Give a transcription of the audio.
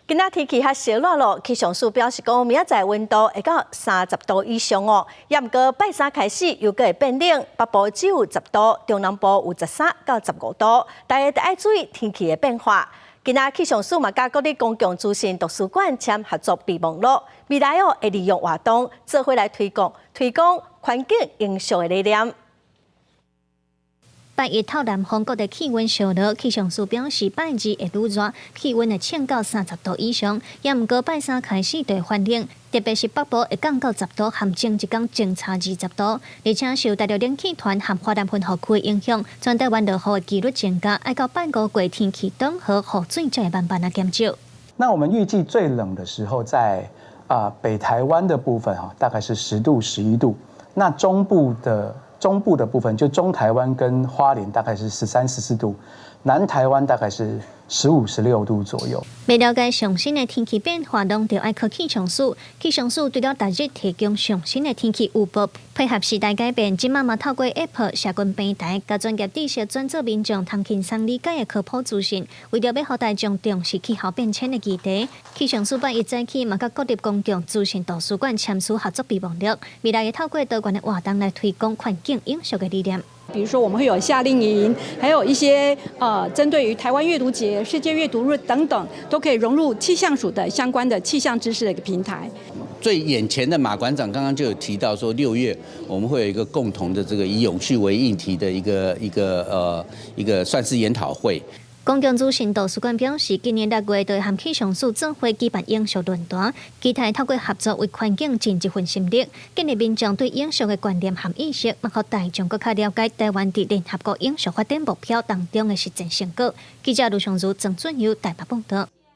今仔天氣較燒熱囉，氣象署表示講，明仔載溫度會到30度以上哦。也毋過拜三開始又閣會變冷，北部只有十度，中南部有13到15度，大家著愛注意天氣的變化。今仔氣象署嘛佮國立公共資訊圖書館簽合作備忘錄，未來哦會利用活動做伙來推廣推廣環境永續的理念。拜一透南方各地氣溫燒熱，氣象署表示拜二會愈熱，氣溫會衝到30度以上。也毋過拜三開始就會轉冷，特別是北部會降到十度，和前一工相差20度。而且受大陸冷氣團和華南溫雨區影響，全台灣落雨的幾率增加，愛到半個月天氣轉好，雨水才會慢慢仔減少。那我們預計最冷的時候在北台灣的部分哈，大概是10度11度。那中部的部分，就中台灣跟花蓮大概是13、14度，南台灣大概是15、16度左右。欲了解上新的天氣變化，攏著愛靠氣象署。氣象署除了逐日提供上新的天氣預報，配合時代改變，這馬嘛透過 App 社群平台，共專業知識轉做民眾通輕鬆理解的科普資訊。為著欲予大眾重視氣候變遷的議題，氣象署拜一早起嘛佮國立公共資訊圖書館簽署合作備忘錄，未來會透過多元的活動來推廣環境永續的理念。比如說，我們會有夏令營，還有一些針對於台灣閱讀節、世界閱讀日等等，都可以融入氣象署的相關的氣象知識的一個平台。最眼前的馬館長剛剛就有提到說，6月我們會有一個共同的這個以永續為議題的一個算是研討會。公共資訊圖書館表示，今年6月就會和氣象署做伙舉辦永續論壇，期待透過合作為環境盡一份心力，建立民眾對永續的觀念和意識，嘛予大眾閣較了解台灣佇聯合國永續發展目標當中的實踐成果。記者盧尚如、曾俊佑台北報道。